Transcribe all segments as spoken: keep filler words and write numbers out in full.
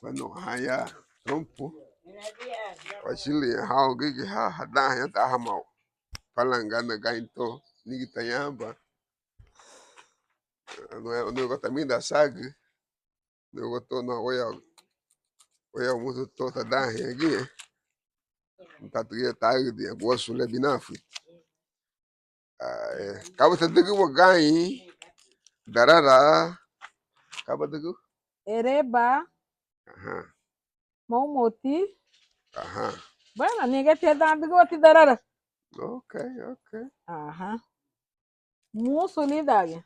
Bueno, ha ya trunfu. Wachülüña ha wagigi ha hadanhaña, dan hama falangana gañto nigitañaba. Nuegotamida sagü. Nuegoto na oya, oya mutu to tadanhaña giñe. Tatugiñe tagüdiña guasu le binafi. Ah, eh, kaba tadügü wagañi darara? Kaba tadügü? Ereba. Aha. Moumouti. Aha. Bueno, nigeti dan adügüwati darara. Ok, ok. Aha. Musu lidagiñe.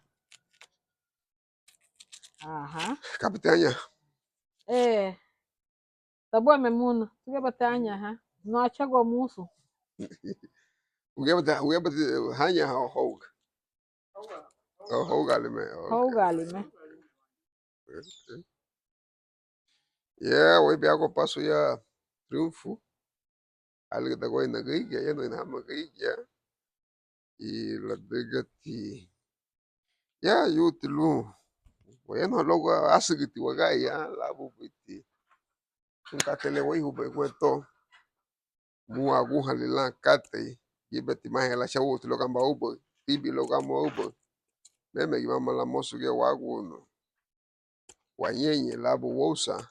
Aha. Kaba ti añaha? Eh. Tabuame muna. Tugeba ti añaha. No achagua musu. Ugeba ti, ugeba ti añaha o houga. O houga lime. Ok. Houga lime. Ok. Ya, wei biago pasu ya trunfu. Álügüdaguaina gürigia, ya no inahama gürigia. Ladügati ya yuti lun, wayanu luagu asügüti wagía ya labu buiti. Sun katei le waihubei guentó. Mua agunhali lan katei. Gibeti maha lachauti luagu aban ubei, tibi luagu aban ubei. Meme gi mama lan mosu giñe wagunu. Wañeñe labu wousa.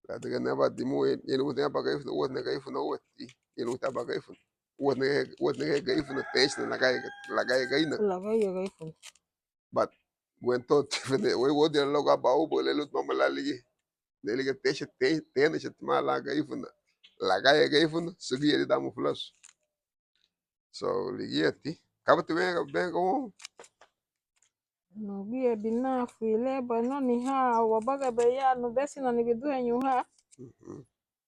Ladüga naba dimurei, ñein lumuti aban Garifuna, úati Garifuna, úati, ñein lumuti aban Garifuna. Úati, úati Garifuna, teinchina lagaya, lagaya Garinagu. Lagaya Garifuna. But guentó tifene, wei wóudin luagu aban ubei le lunti mama lan ligía. Le ligía teincha, teincha tima lan Garifuna. Lagaya Garifuna, sügüya lidan amu fulasu. So, ligíati. Kabati weña, weña woun. Nuguya binafi le, bueno, anihán wabagabei ya nubesina nigiduheñu ha. Ujú.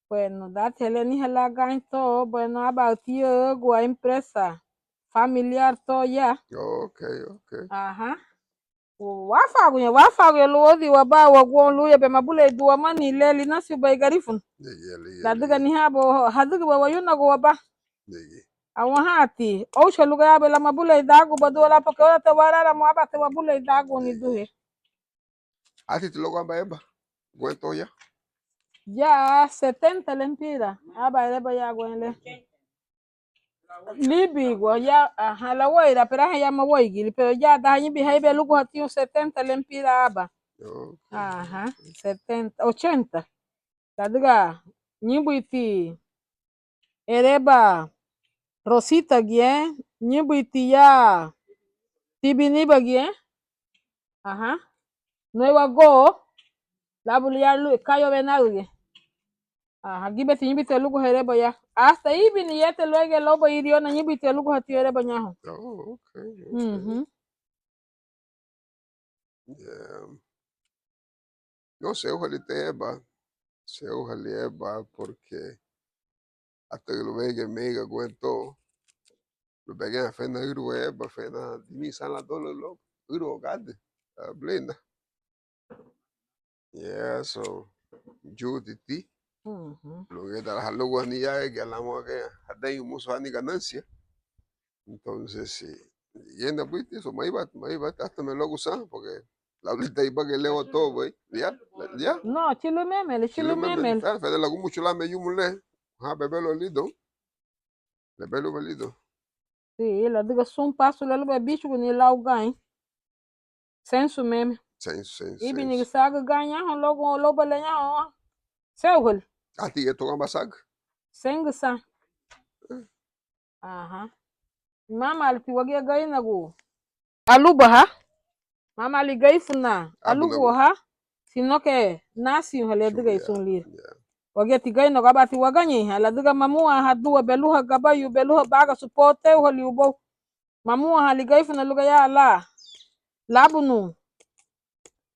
Bueno, dati le anihán lan gañto, bueno, aban tiagu a empresa familiar to ya. Ok, ok. Aha. Wáfaaguña, wáfaaguña lun wóudin wabá waguoun lun yebe mabuleidun wamani le linasiubei Garifuna. Ligía, ligía, ladüga ligía. Anihán bo hadügüba wayunagu wabá. Ligía. Awanhati, óucha lugayabei lan mabuleidagubadiwa lan, porque ora te wararamu aban te wabuleidaguni, ligía, duhe. Átiti luagu aban eba guentó ya? Ya setenta lempira aban ereba ya guentó le. Líbigua ya, aha, laweira, pero aha ya maweigili, pero ya daha ñübinbei ha ibe luguhatiñu setenta lempira aban. Ok. Aha, setenta, ochenta. Ladüga ñübinti ereba Rosita giñe, ñübinti ya Tibiniba giñe. Aha. Nueva Go, labu ya lu, Cayo Venado giñe. Aha, gibeti ñübinti aluguha ereba ya. Hasta íbini yete luéigiñe loubei Iriona, ñübinti aluguhatiñu ereba ñahoun. Oh, ok, ok. Ujú. Yeah. No, seúhali te eba, seúhali eba, porque átagü lubéigiñe meiga guentó, lubéigiñe feina ürüwa eba, feina dimí san lan dólaru luagu, ürüwa gádürü, ah, blina. Yeah, so, yutiti. Ujú. Lugüda lan haluguhani ya, ege lan mosu hadeñu musu hani ganancia. Entonces, sí. Yena buiti, so, maibat, maibat, átame luagu san, porque laulita ibagari le otobei, ya, ya. No, chilumeme, le chilumeme. Chilumeme, ta, fede lagumuchu lan meyumu le, ha, bebelu lidoun. Bebelu lidoun. Sí, ladüga sun pasu le lubéi bíchuguni lau gañi. Seinsu meme. Seinsu, seinsu, íbini seinsu. Sagü gañi ñahoun, luagu, luagu le ñahoun. Seúhali. Ati, eto gamba sagü. Seinsu san. Aha. Mámaliti wagía Garínagu alubaha. Mámali Garífuna aluguaha. Sino que nasiñuhali adügei sun lira. Wagíati Garínagu ábati wagañeiha, ladüga mamúahadua beluha gabayu, beluha bágasu, poteruhali ubóu. Mamúahali Garífuna lugayara lan lábunun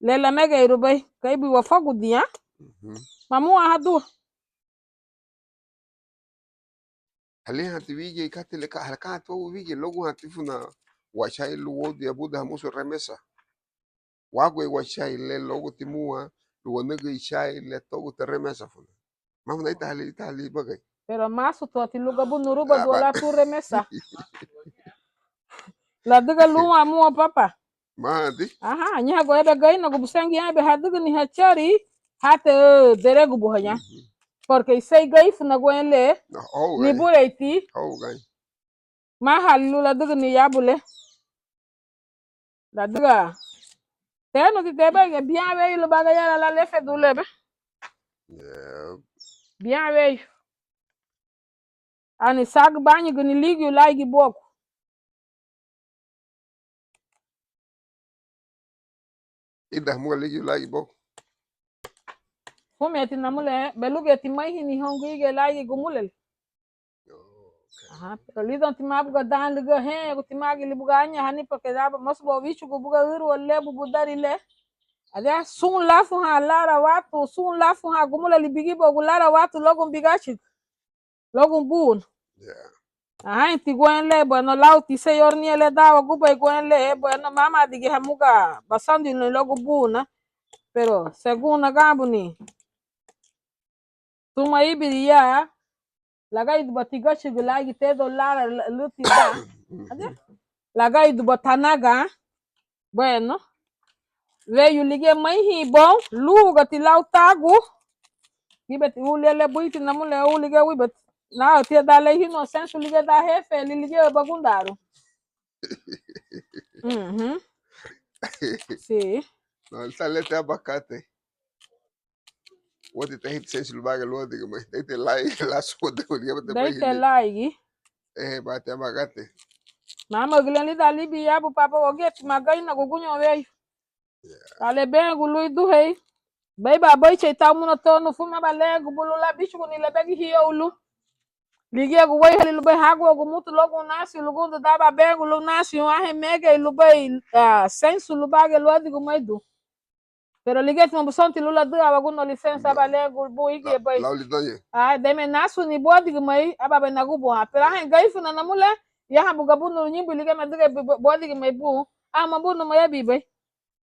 le lamegeirubei, kei buri wafagudiña. Ujú. Mamúahadua. Halíahati wígei katei le ka, halíahati wígei, luagu hati funa wachai lun wóudin abudaha musu remesa. Wáguei wachai le luaguti múa, lun wanügün ichai le tuaguti remesa funa. Máfuna ítahali, ítahali ibagari. Pero másutuati lun gabunuruba dua lan tun remesa. Ladüga lun wamúa papa. Máhati? Aha, añaha guebe Garínagu busengia ebe hadügüni hachari. Hati, deregubuhaña. Porque iseri Garifuna guentó le, nibureiti. Máhali lun ladügüni yabu le. Ladüga, tenu ti tebegi bián weyu lubá gayara lan lefedun lebe. Bián weyu. Ani sagü bañügüni ligiu laigi bogu. Ida hamuga ligiu laigi bogu. Fumiñeti namule, belugiñeti meihini houn gürigia laigi gumulali. Aha, pero lidoun tima buga dan ligía, hen, gu tima gi libuga añahani, porque daba mosu bo wichugu buga ürüwa lebu budari le. Adia, sun lafuhan lara watu, sun lafuhan gumulali bigibogu lara watu, luagun bigachigu. Luagun buna. Ahainti guentó le, bueno, lau ti señor niña le dawagubei guentó le, bueno, mámadigi hamuga basandiraña luagun buna. Pero según naganbuni, tuma íbiri ya, lagaiduba ti gachügü laigi tedoun lara lüti dan. Lagaiduba tanagan. Bueno, weyu ligía meihin boun, lúgati lau tagu. Gíbeti uli le buiti namule, uli ligía wibati. Na tia da lei hinu sensu ligía da hefe, li ligía bagundaru. Mhm. Sí. No, esa lete abacate. Wati tahiti sensu lubage luadigimai. Deite lai lasu wate wadi yabate. Deite laigi. Eh, bate abagate. Mama glen lida libi yabu papa wageti magaina guguño weyu. Tale bengu lui duhei. Beiba baichei tau muna tonu fuma ba lengu bulu la bichuguni lebegi hiyoulu. Ligia gu weihali lubei hagu gu mutu logu nasi lugundu daba bengu lu nasi ahe mege lubei, ah, sensu lubage luadigu maidu. Pero ligíatima busenti lun ladüga wagunun lisensa aba lengu bun igiebei. Lau lidaña. Ai, deme nasuni buadigimai aba bei nagubuha. Pero ahen Garifuna namule, yaha buga bunu ñibui ligía madüga buadigimai bun. Ama bunu mayabibei.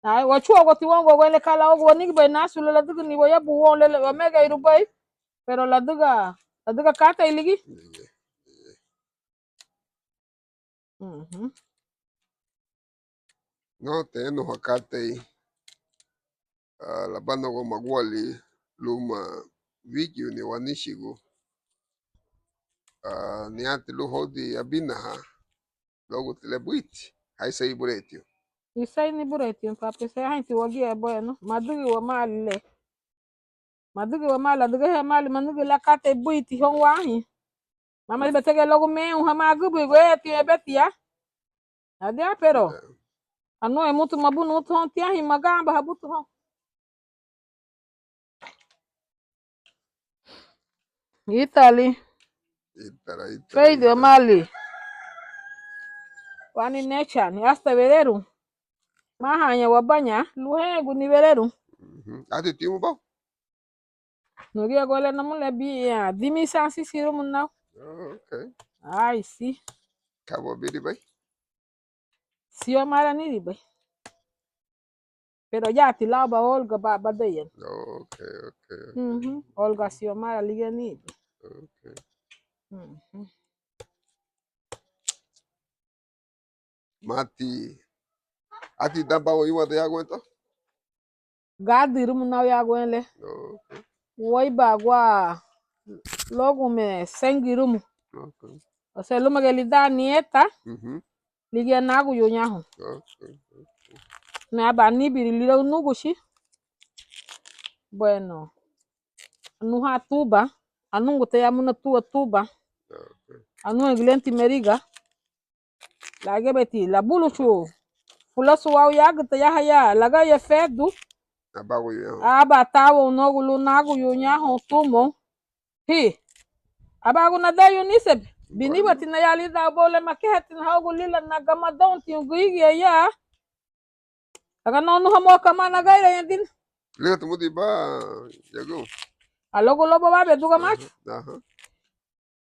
Ai, wachua goti wongo wele kala ogu wanigibei nasu le ladügüni wayabu won le wamegei rubei. Pero ladüga, ladüga katei ligi. Mhm. No, tenuha katei, ah, labanagua maguali luma wigiuni wanichigu. Ah, niati lun hodi abinaha, luagu ti le buiti, haisei buretiñu. Isei ni buretiñu, papi, isei ahainti wagía, bueno, madügü wamali le. Madügü wamali, adügühei amali, manügü la katei buiti houn wahi. Mama iba tege luagu meu hama agübüi gueti ebeti ya. Adia, pero. Anu e mutu mabunu mutu houn tiahi magamba habutu houn. Itali. Itara, itara, feidi itara. Amali. Wani necha, ni hasta wereru. Mahaña wabaña, luhegu ni wereru. Mhm. Ati timu bau? Nuria gole namu le bi, ya, dimi san sisi rumu nau. Oh, okay. Ai, si. Kabo biri bai? Sio mara niri bai. Pero ya ti lau ba Olga ba, ba deyen. Okay, okay, okay. Mhm. Olga sio mara liga ni bai. Okay. Mhm. Mati. Ati dan bawa iwa de yaguento? Gadi rumu nau yaguenle. Oh, okay. Woi bagua logume sengi rumu. Okay. O sea, luma geli da nieta. Mhm. Ligia nagu yo ñahu. Okay, okay. Me aba nibiri lirau nugushi. Bueno. Anuha tuba. Anungu te yamuna tua tuba. Okay. Anu egilenti meriga. Lagebeti, labuluchu. Fulasu wau yagüta yahaya, lagaya fedu. Abagu yu ñahu. Aba tawo nogu lu nagu yu ñahu tumo. Hi. Abagu nadeyu nisebe. Biniwati na ya lida abo le makehatina hogu lila na gamadonti uguigi ya. Aga no nuha mo kama na gaira ya din. Liga tumudi ba yagu. Alogu lobo babe duga machu. Aha.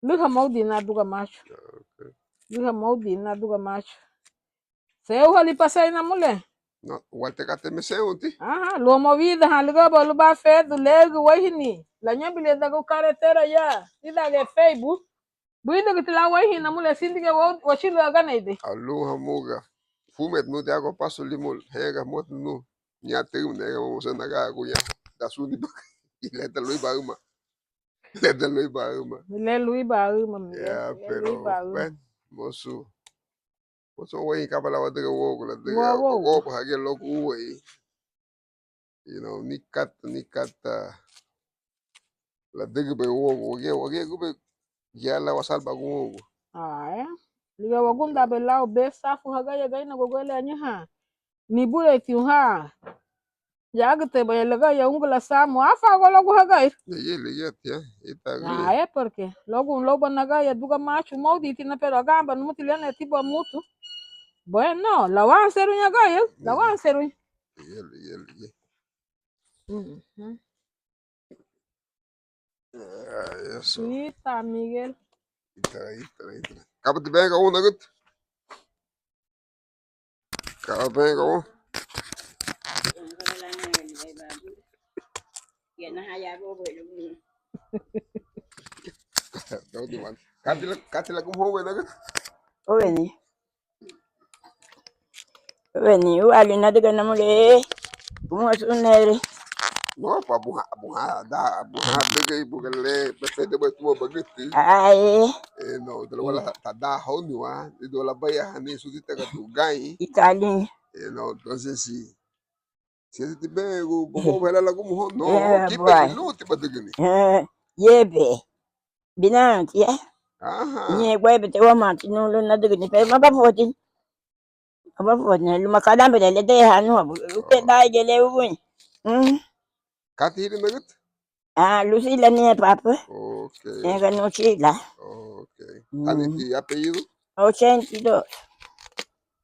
Liha moudi na duga machu. Ah, okay. Liha moudi na duga machu. Seu hali pasai na mule. No, walte kate me seu ti. Aha, luha mo vida ha liga ba luba fedu legu waihini. La ñabili dagu carretera ya. Ida ge feibu. Buidu giti la waihini na mule sindi ge wa, wachilu agana ide. Alu hamuga. Fumet nu de agua paso limul. Hega mot nu. Ña tegum nega mo sena ga guya. ta súnibei, le ta luéi ba üma, le ta luéi ba üma, le luéi ba üma, Miguel, ya, le pero luéi ba üma. Bueno, mosu, mosu wéi kaba lan wadüga wogu, ladüga wogu hagía luagu úei. You know, ni kata, ni kata ladügübei wogu, wagía, wagía gubei gia lan wasalbagun wogu. Aa, ligía wagundaabei lau besafu hagaya gaina gogole añaha. Nibureintiñu ha yagütübaya lagaya ungula samu, áfaagua luagu hagei. Ligía, ligía tia, ita gei. Aa, porque luagu louba nagaya duga machu móudintina, pero aganba numuti liana tiba mutu. Bueno, lawanseruña gei, lawanseruña. Ligía, ligía, ligía. Ujú. Ay, eso. Ita, Miguel. Ítara, ítara, ítara. Kaba ti benga un nagüt. Kaba benga un. Katila, katila, kumuhóun nagüt. Óveni. Weni, uali nadüga namule, bumuha suneri. No, pa buha, buha, da, buha dügei buga le, befede bwe tuma bagüti. Ai. Eh, no, dala wala ta da honiwa, ni dala baya hani suti taga dugai. Itali. Eh, no, entonces sí. Si ti begu, bobo bela lagu muho, no, kipe luti badügüni. Eh, yebe. Binanti, eh. Aha. Ni guebe te wamati, no, lo nadügüni, pe ma bafoti. Aba fotna luma kadambira le de hanu abu. Uke dai de le uguñe. Mm. Kati hiri nagüt? Ah, Lucila ni papa. Okay. Ega Lucila. Okay. Mm. Hani ti apellido? Ochenta y dos.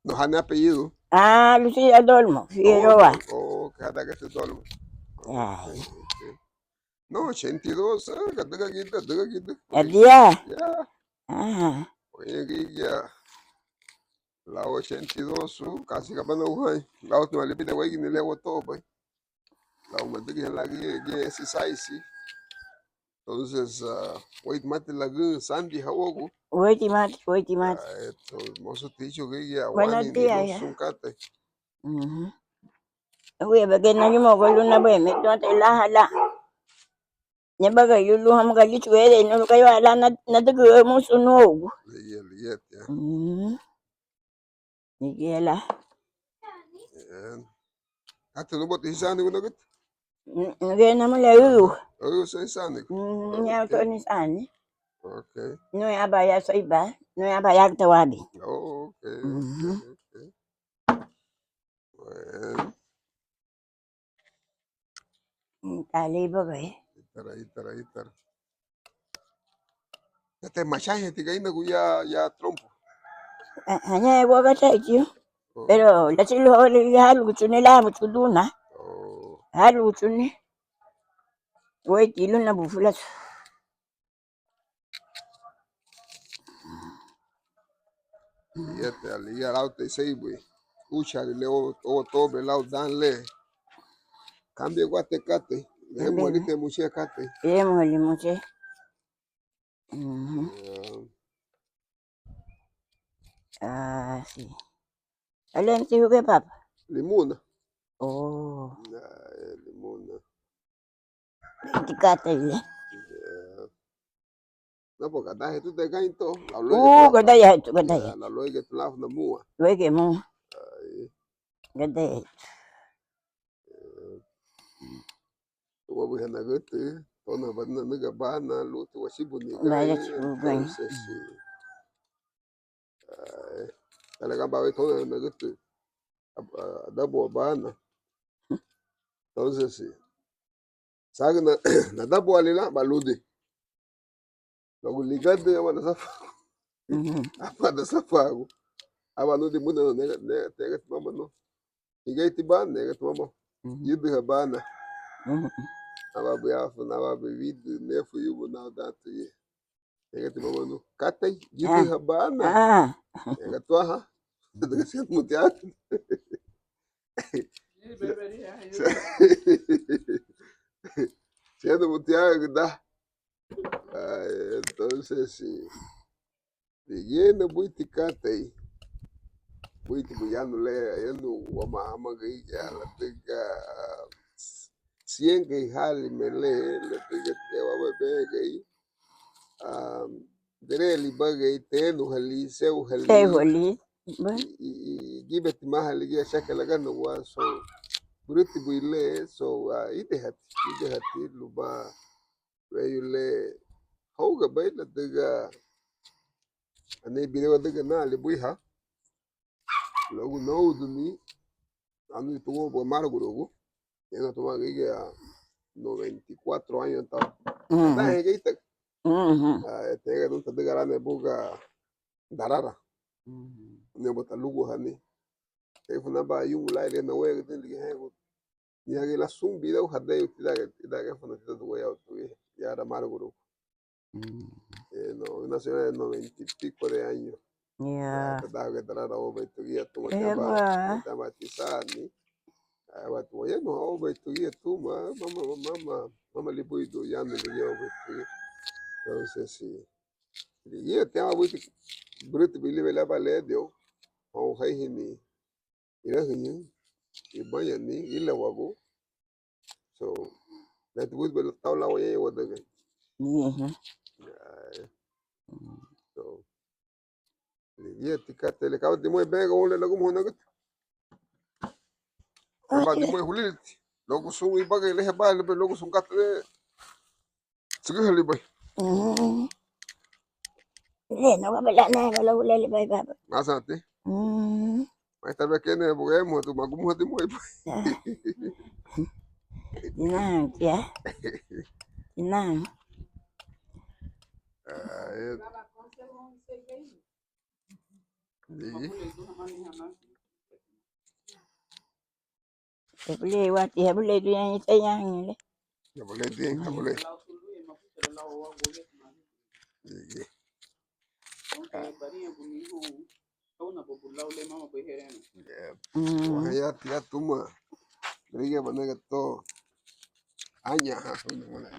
No, hani apellido? Ah, Lucila Dolmo Figueroa. Oh, oh, kada gete Dolmo. Ay. Okay, okay. No, ochenta y dos, ah, kadüga gida, kadüga gida. Adia? Ya. Aha. Oye, gida. La ochenta y dos, uh, casi acabando, güey. La última le pide, güey, ni le votó, güey. La última de que la guía, guía, ese size, sí. Entonces, ah, güey, mate la gu, Sandy, hawogu. Güey, mate, güey, mate. Ah, esto, mozo te dicho que ya, buenos días, ya. Sun kate. Mhm. Uye, bege nani mogo luna bue, me tonte la hala. Ñebaga yulu hamuga lichu ere, no luka yo ala na, nadügü musu nuogu. Ligía, ligía, tia. Mm. Ligía la. Bien. Ati nubo ti hisani guna git? Mm, nge namule u. U, so hisani. Mm, ya to ni sani. Okay. No ya ba ya so iba, no ya ba ya tawabi. Oh, okay, okay, okay. Bueno. Ítara, ítara, ítara. Ete machahe ti gaina gu ya, ya trompo. Aña egu agata tiu. Oh. Pero la chilo holi ya halu chuni la muchuduna. Oh. Halu chuni. Wei ti luna bufulasu. Yete ali ya lau te seibui. Uchali le o, o tobe lau dan le. Kambia guate kate. Le moli te muche kate. Le moli muche. Mhm. Ya. Ah, sí. Ale nti huge papa. Limuna. Oh. Ya, eh, limuna. Ti kata ile. Ya. Na, porque gadahe tu te gain to. Uh, gadahe tu, gadahe. La loige tu lafu na mua. Loige mua. Ai. Gadahe. Tuwa buhe na gete. Tona badina nega bana luti wasibu ni. Bana gai. Entonces, sí. Ai. Tale gamba we tona na gete. Ab-, a-, adabu abana. Entonces, sí. Sagü na, nadabuali lan, baludi. Luagu ligadi aba nasafagu. Mhm. Aba nasafagu. Aba nudi muna no, nega, nega, tegati mama no. Igeiti bana, negati mama. Mhm. Yidiha bana. Mhm. Aba biafu, na aba biwidu, nefu yubu na datu ye. Tegati mama no. Katei, yidiha bana. Ah. Nega tuaha. Tegati mutiaku. Siendo mutiaku da. Ai, entonces, sí. Ligía na buiti katei. Buiti buyanu le, yanu wama hama geigia ladüga. siengei hali melé, ladüga te wabei begei, ah, dereli bagei, tenuhali, seuhali, seuhali, ba, i, i, i, gíbetimaha ligía achaki laganagua, so, bürütibei le, so, ah, idehati, idehati, luba, weyu le, hóugabei, ladüga, anei bideu adüga naali buiha, luagu nouduni, anui tuguba maragurugu, ñein tuma gigia noventa y cuatro años tau. Ujú. Adahegeita. Ujú. Ah, ete ga nun tadüga rane buga darara. Ujú. Nebo taluguhani. Teifu naba yumu lai le na wega din ligi hegu. Ni hagi la sun bidau hadeu tidaga, tidaga funa tidadu wayau tugi. Yara maragurugu. Mm. Eh, no, una señora de noventa y pico de años. Ya. Ah, tadaga darara obei tugia tuma, eh, tiamba, ba, tiamba tisani. Ah, ba tuma, ya no, obei tugia tuma, mama, mama, mama libuidu, ya no ligia obei tugia. Entonces, sí. Ligia, tiamba buiti, bruti bilibe laba ledio, hau haihini. Irahüñü, ibañani, ilawagu. So, leti buiti belu tau la wañaña wadügü. Ujú. Ay. So, ligía ti katei le kaba dimúe bega un le lagumuhóun nagütü. Kaba dimúe huliliti. Luagu sun ibagari le heba lebe luagu sun katei le. Sügühalibei. Mm. Le, no, baba, la, na, bala, bala, le, bai, baba. Masati. Mm. Mai tabe kene buge muhatu, magumuhati muhai. Ah. Nan, ya. Nan. Ah, eh. Di. Habulei wati, habulei du yaña, ita yaña le. Habulei di, habulei. Igi. Mm. Wahaya tia tuma. Riga banaga to. Aña, ha, sona mona.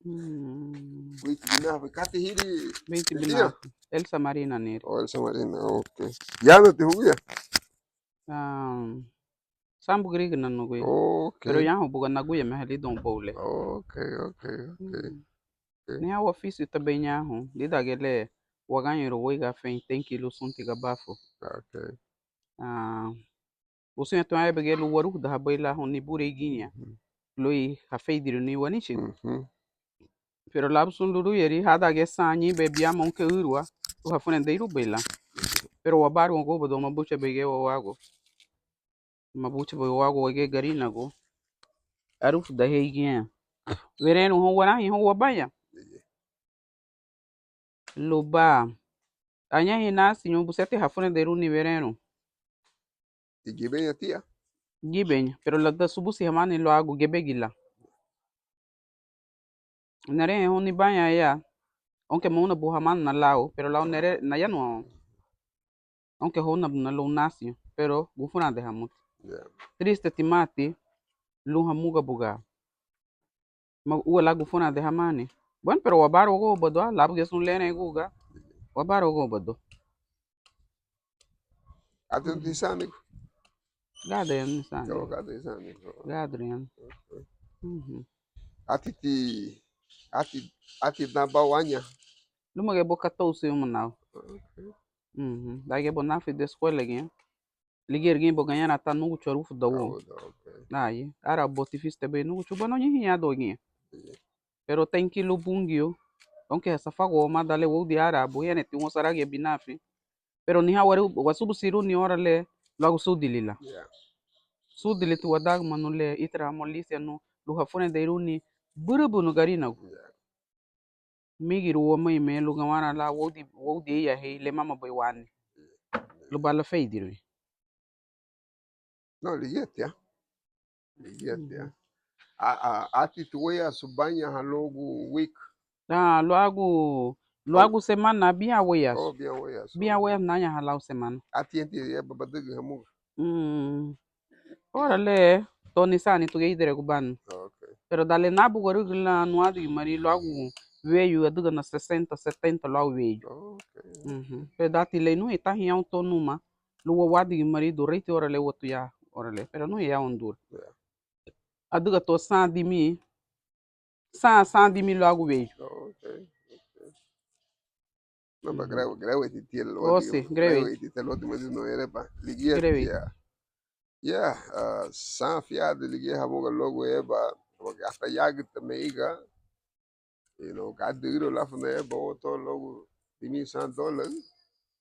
Mm. Buiti binafi, kati hiri. Buiti binafi. Elsa Marina niri. Oh, Elsa Marina, ok. Yanati huguya? Ah, sambu gürigia na nuguya. Ok. Pero yahu buga naguya meha lidoun ubóu le. Ok, ok, ok. Mm. Ok. Niha wafisi tabei ñahu, lídangiñe le wagañeirun wéiga fein, tenki lun Sunti Gabafu. Ok. Ah, Busuñeti wayabei giñe lun warufudahabei lan houn nibureingiñe, luéi hafeidiruni wanichigu. Pero labu sun luruyeri hádangiñe san ñeinbei biama ounke ürüwa lun hafurendeirubei lan. Pero wabaruaguabadun, mabuchabei giñe wawagu, mabuchabei wawagu wagía Garinagu. Arufudahei giñe wererun houn warahüñü houn wabaña. Lubá añahein nasiñu, busenti hafurendeiruni wererun. Gibeña tia? Gibeña, pero lada subusi hamani luagu gebegi lan. Nerehe houn nibaña ya, aunque móunabu hamana lau, pero lau nere nayanuha. Aunque hóunabuna lun nasiñu, pero gunfuranda hamuti. Ya. Tristetimati lun hamuga buga. Ma, ua lan gunfuranda hamani. Bueno, pero wabaruaguabadua, labugiñe sun lénrenguga, wabaruaguabadua. Ati ti sanigu? Gádürü ni sanigu. Oh, gádürü sanigu. Gádürü. Ujú. Ati ti, ati, ati nabau aña? Lúmagiñe buga catorce años nau. Ok. Ujú. Dagiñe buga nafi de escuela giñe. Ligía erigirun buga gayara tan núguchu arufudahóun. Arufudahóun, ok. Ayi, árabu boti fisitebei núguchu, bueno, ñein hiñaduagiñe. Iya. Pero teinki lun Bungiu, aunque hasafagua wamada le woudin árabu, hénrenti woun saragiñe binafi. Pero niha waru, wasubusiruni oura le luagu súdili lan. Ya. Súdiliti wadagimanu le, ítara hamoun línsiñanu lun hafurendeiruni bürübünu Garinagu. Ya. Mígirun waméime lun gawara lan woudin, woudin éiyahei le mámabei wani. Lubá lafeidirun. No, ligía tia. Ligía tia. Ujú. A, a, ati ti wéiyaasu báñaha luagu week? Ah, luagu, luagu semana, bián wéiyaasu. Oh, bián wéiyaasu. Bián wéiyaasu nañaha lau semana. Ati enti ya badügün hamuga. Mm. Ora le, to nisaani tuguya íderagubanu. Ok. Pero dan le nábuguarügü lan nuadigimari luagu weyu adügana sesenta, setenta luagu weyu. Pero danti le anihein tan hiñaru to numa lun wawadigimaridu reiti ora le, watu ya ora le, pero anihein ya Undura. Adüga to san dimí, san, san dimí luagu weyu. Naba, mm, grewe, grewe ti tia lo, o si, grewe ti tia lo ti madi no ereba. Ligía grewe tia. Ya, ah, san fiadi ligía hamuga luagu eba, porque hasta yagüta meiga, you know, gadürü lafuna eba o to luagu dimí san dólar.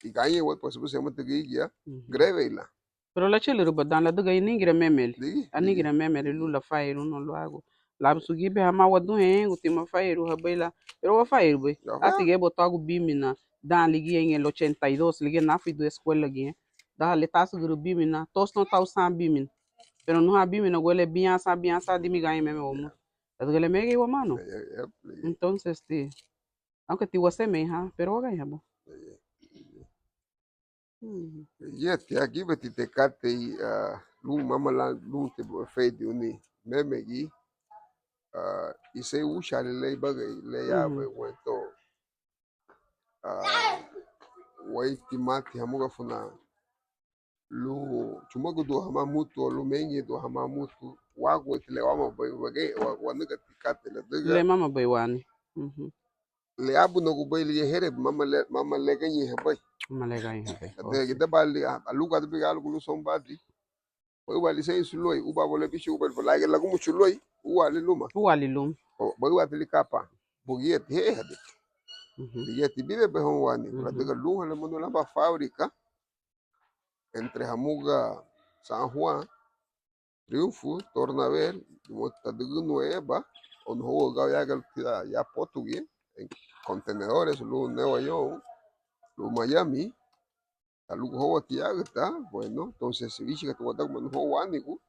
Igañe wet, pues, busi amata gigia, grewe la. Pero lachülürüba dan ladüga anigira memeli. Anigira memeli lun lafayeirun luagu. Labusugibe hamá waduheñu ti mafayeirun habei la. Pero wafayeirubei. Ati gebo tuagu bímina dan ligía en el ochenta y dos, ligía nafuidu escuela giñe. Daha le tasügürü bímina, todos no tau san bímina. Pero nuha bímina guele biña san, biña san dimí gañeimeme wamutu. Ladüga le megei wamanu. Entonces ti, aunque ti waseméi ha, pero wagañeihabo. Yeti, agíbeti te katei, ah, lun mama lan lun te feidi uni memegi, ah, isei úchaali le ibagari le yabei guentó, ah, wéitimati hamuga funa lun chumagüdün hamá mutu, lun méngiñedün hamá mutu, wáguati le wámabei wagei, wa-, wanügati katei ladüga le mámabei wani. Le ábunagubei ligía hérebei, mama le, mama le gañeihabei. Mama le gañeihabei. Ladüga gidabali, ah, alugada bigá lugu lun sombadi. Baüba liseinsu luéi, ubabo le bíchugubei, lagumuchu luéi, úaali luma. Úaali luma. Baübati li kapa, bugíati héhadi. Ligíati bíbebei houn wani, ladüga lun hale manu laba fábrika, entre hamuga San Juan, Triunfo, Tornabél, lumutiwa tadügǘniwa eba, o nahóuagua yágüta ya potugiñe, en contenedores, lun Nueva York, lun Miami, lun lugúahóuati yágüta, bueno, entonces, wíchigati wadagimanu houn wánigu,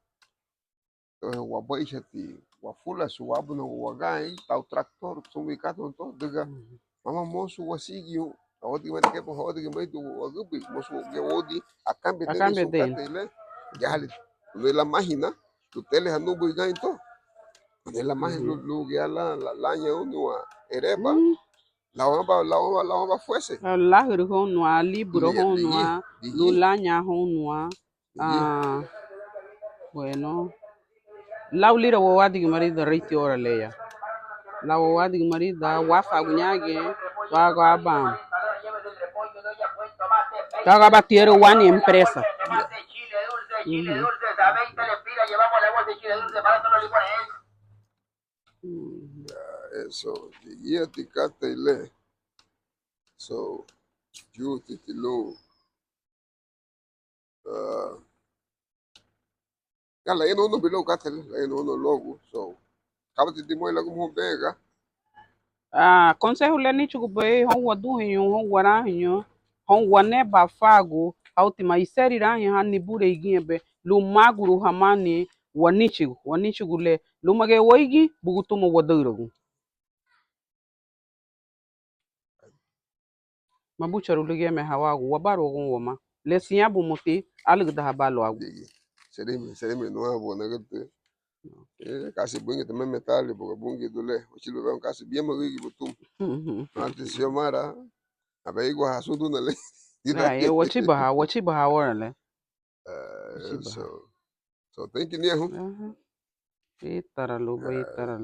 entonces, wabeichati, wafulasu, wábunagua wagañein, tau tractor, sun wi katei to, adüga, mama mosu wasigiñoun, awadigimari kei, awadigimaridu wagübüri, mosu wagía woudin, akambiadei, akambiadei sun katei le, gahali, lun la máhina, lun tele hanubui gañein to, lun la máhina, lun, lun gía la, la, lañaúniwa ereba, lau aban, lau aban, lau aban fuese. Láhürü hóuniwa, líburu hóuniwa, lun laña hóuniwa. Ah, bueno. Lau lira wawadigimarida reiti ora le ya. Lau wawadigimarida wáfaaguña giñe, tuagu aban, tuagu aban tiraü wani empresa. Ujú. Ya, eso, ligíati katei le. So, yutiti lun. Ah, ya, layanuhan bilogu katei le, layanuhan luagu. So, kabati dimurei lagumuhóun bega. Ah, konsehu le níchugubei houn waduheñu, houn warahüñü, houn wanebafagu, hautima iseri irahüñü ha nibureigíñebe, lun máguru hamani wanichigu, wanichigu le, lúmagiñe weigin, bugutu tuma wadaüragun. Mabucharu ligía meha wagu, wabaruagun wamá. Le siñá bumuti, álügüdahabá luagu. Sereme, sereme nuabu nagütü. Eh, kasi Bungiu tameme tali, buga Bungiu du le, wachibabá kasi biama gürigia butumu. Antes yo mara, abeigua hasun duna le. Ah, eh, wachibaha, wachibaha ora le. Eh, wachibaha. So, so, thank you, niña, hu. Aha. Ítara lubéi, ítara